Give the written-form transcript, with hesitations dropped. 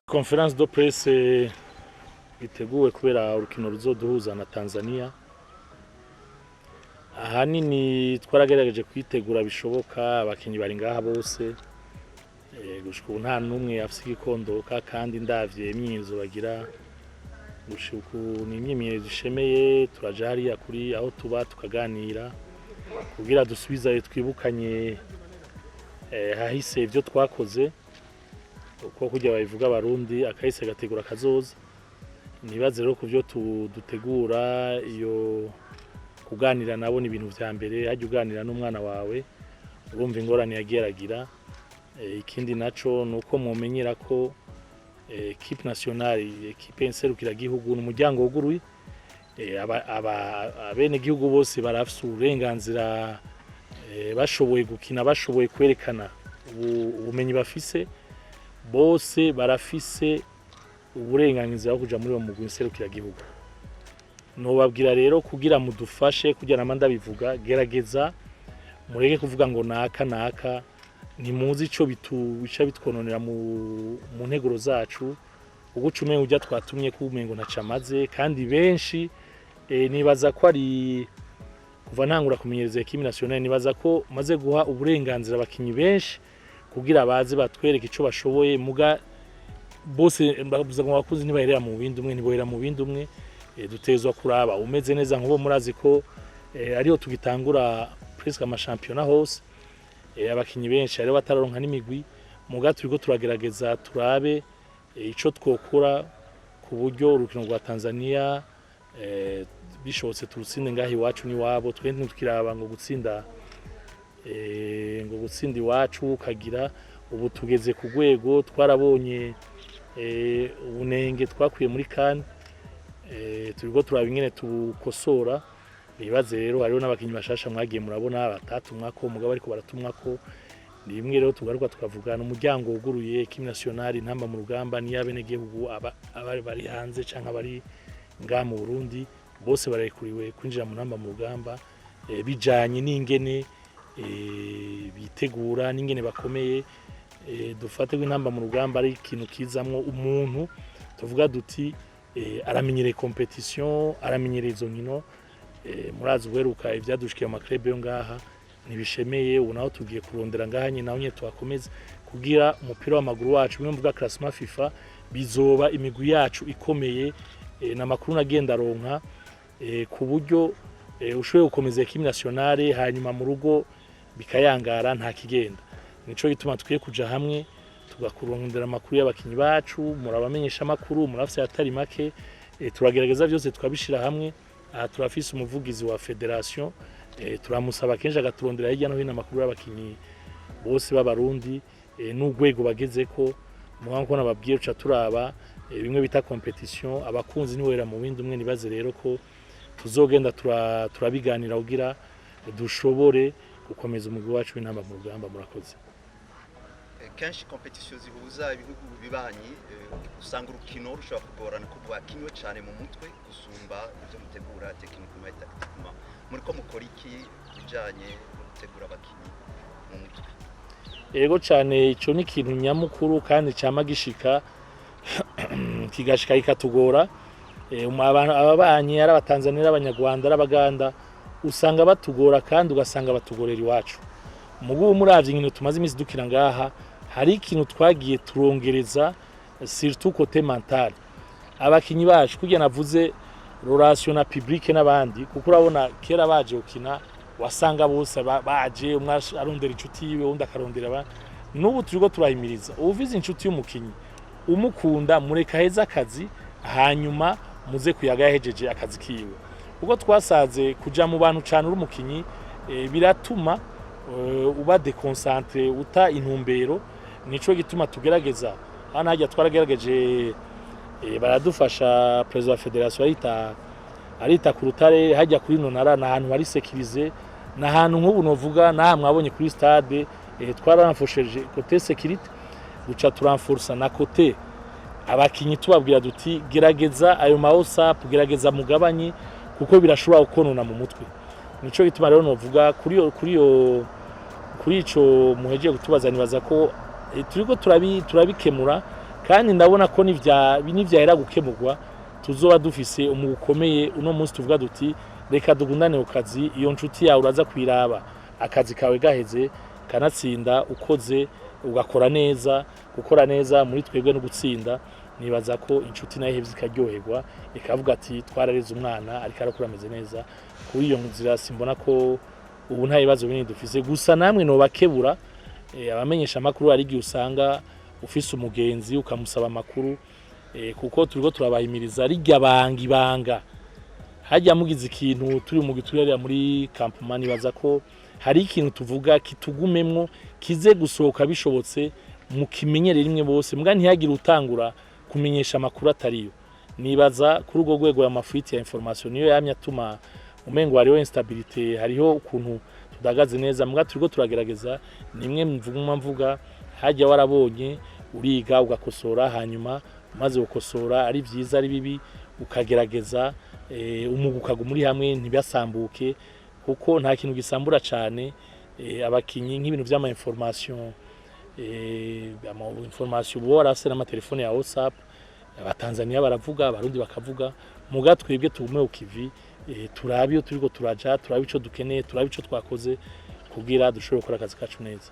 Conférence de presse iteguwe kubera urukino ruzoduhuza na Tanzania. Ahanini twaragerageje kwitegura bishoboka, abakinyi bari ngaha bose. Gushika ubu nta n'umwe afise igikondoka, kandi ndavye imyimenyerezo bagira gushika ubu ni imyimenyerezo ishemeye. Turaja hariya kuri aho tuba tukaganira kugira dusubizayo, twibukanye hahise ivyo twakoze, uko kurya babivuga Abarundi, akahise gategura kazoza. Nibaze rero ku byo dutegura, iyo kuganira nabo ni ibintu vya mbere. Hajya uganira n'umwana wawe, urumva ingorane yagiye aragira. Ikindi naco ni uko mumenyera ko équipe nationale, équipe nserukiragihugu, ni umuryango wuguruye. Abenegihugu bose barafise uburenganzira, bashoboye gukina, bashoboye kwerekana ubumenyi bafise, bose barafise uburenganzira bwo kuja muri uwo mugwi nserukiragihugu. Nobabwira rero kugira mudufashe, kugira nama ndabivuga, gerageza mureke kuvuga ngo naka naka, ntimuzi ico bica bitwononera mu nteguro zacu. Uguca umengo urya twatumye ko umengo ntaco amaze, kandi benshi nibaza ko ari kuva ntangura kumenyereza équipe nationale, nibaza ko maze guha uburenganzira abakinyi benshi kugira baze batwereke ico bashoboye. Muga bose bavuze ngo abakuzi ntibaherera mu bindi umwe, ntibohera mu bindi umwe. Dutezwa kuraba umeze neza. Nk'ubo murazi ko ariyo tugitangura presque amashampiyona hose, abakinyi benshi hariho batararonka n'imigwi. Muga turiko turagerageza turabe ico twokora ku buryo urukino rwa Tanzania bishobotse turutsinde ngaho iwacu n'iwabo. Twe ntitukiraba ngo gutsinda, ngo gutsinda iwacu ukagira. Ubu tugeze ku rwego twarabonye ubunenge twakwiye muri CAN, turiko turaba ingene tubukosora. Nibaze rero hariho n'abakinyi bashasha mwagiye murabona batatumwako, mugabo ariko baratumwako. Ni bimwe rero tugaruka tukavugana, umuryango wuguruye. Équipe nationale Intamba mu Rugamba ni y'abenegihugu, aba bari hanze canke abari ngaha mu Burundi, bose barekuriwe kwinjira mu Ntamba mu Rugamba, bijanye n'ingene bitegura n'ingene bakomeye. Dufate ko Intamba mu Rugamba ari ikintu kizamwo umuntu tuvuga duti aramenyereye compétition, aramenyereye izo nkino. Murazi uheruka ivyadushikiye mu ma clubs yo ngaha ntibishemeye. Ubu naho tugiye kurondera ngaha nyine, naho nyine tuhakomeze kugira umupira w'amaguru wacu, bimwe mvuga classement FIFA, bizoba imigwi yacu ikomeye. Na makuru nagenda aronka, ku buryo ushoboye gukomeza équipe nationale, hanyuma mu rugo bikayangara, nta kigenda. Nico gituma tukwiye kuja hamwe tugakurondera amakuru y'abakinyi bacu. Murabamenyesha amakuru, murafise atari make. Turagerageza byose tukabishira hamwe. Aha turafise umuvugizi wa fédération, turamusaba kenshi agaturondera hirya no hino amakuru y'abakinyi bose b'Abarundi n'urwego bagezeko. Muhango ko nababwiye, uca turaba bimwe bita compétition, abakunzi niwera mu bindi umwe. Nibaze rero ko tuzogenda turabiganira kugira dushobore gukomeza umugwi wacu w'Intamba mu Rugamba. Murakoze. Kenshi compétition zihuza ibihugu bibanyi, usanga urukino rushobora kugorana ko rwakinywe cyane mu mutwe gusumba ibyo mutegura techniquement et tactiquement. Muri ko mukora iki bijanye no gutegura abakinyi mu mutwe? Yego cyane, ico ni ikintu nyamukuru kandi cama gishika, kigashika kikatugora. Ababanyi ari Abatanzania, ari Abanyarwanda, ari Abaganda, usanga batugora kandi ugasanga batugorera iwacu. Mugu muravye inkino tumaze iminsi dukina ngaha, hari ikintu twagiye turongereza, surtout côté mental, abakinyi bacu, kugira navuze relation na public n'abandi, kuko urabona kera baje gukina wasanga bose baje, umwe arondera inshuti yiwe, undi akarondera abandi. N'ubu turiko turahimiriza, uwuvize inshuti y'umukinyi umukunda, mureka aheze akazi, hanyuma muze kuyaga yahejeje akazi kiwe, kuko twasaze kuja mu bantu cane uri umukinyi biratuma uba déconcentré, uta intumbero. Nico gituma tugerageza hano hajya twaragerageje, baradufasha, président wa fédération arita ku rutare hajya kuri nonara, ni ahantu hari sécurisé, ni ahantu nk'ubu novuga naha mwabonye kuri stade. Twararenforceje côté sécurité, duca turenforsa na côté abakinyi, tubabwira duti gerageza ayo ma WhatsApp, gerageza mugabanye. Kuko birashobora kukonona mu mutwe. Nico gituma rero novuga kuri iyo kuri ico muhejeje kutubaza, nibaza ko turiko turabikemura, kandi ndabona ko nivyahera gukemurwa tuzoba dufise umugwi ukomeye. Uno munsi tuvuga duti: "Reka dugundane ku kazi." Iyo nshuti yawe uraza kwiraba akazi kawe gaheze, kanatsinda ukoze ugakora neza. Gukora neza muri twebwe no gutsinda, nibaza ko inshuti nayo ihevye ikaryoherwa, ikavuga ati: "Twarareze umwana, ariko arakura ameze neza." Kuri iyo nzira simbona ko ubu nta bibazo binini dufise. Gusa namwe nobakebura, abamenyesha amakuru, hari igihe usanga ufise umugenzi ukamusaba amakuru, kuko turiko turabahimiriza rirya banga ibanga. Hajya mugize ikintu turi mu giturere muri campement, nibaza ko hari ikintu tuvuga kitugumemwo, kize gusohoka bishobotse mukimenyere rimwe bose, mbwa ntihagire utangura kumenyesha amakuru atariyo. Nibaza kuri urwo rwego ya ma fuites ya information niyo yamye atuma umengo hariho instabilité, hariho ukuntu tudagaze neza, mbwa turiko turagerageza. Nimwe mvuguma mvuga, hajya warabonye uriga ugakosora, hanyuma umaze gukosora, ari vyiza ari bibi, ukagerageza umugwi ukaguma uri hamwe, ntibasambuke, kuko nta kintu gisambura cane abakinyi nk'ibintu vy'ama information, ama information ubu warafise n'amatelefone ya WhatsApp. Abatanzania baravuga, Abarundi bakavuga, muga twebwe tugume ku kivi, turabe iyo turiko turaja, turabe ico dukeneye, turabe ico twakoze kugira dushobore gukora akazi kacu neza.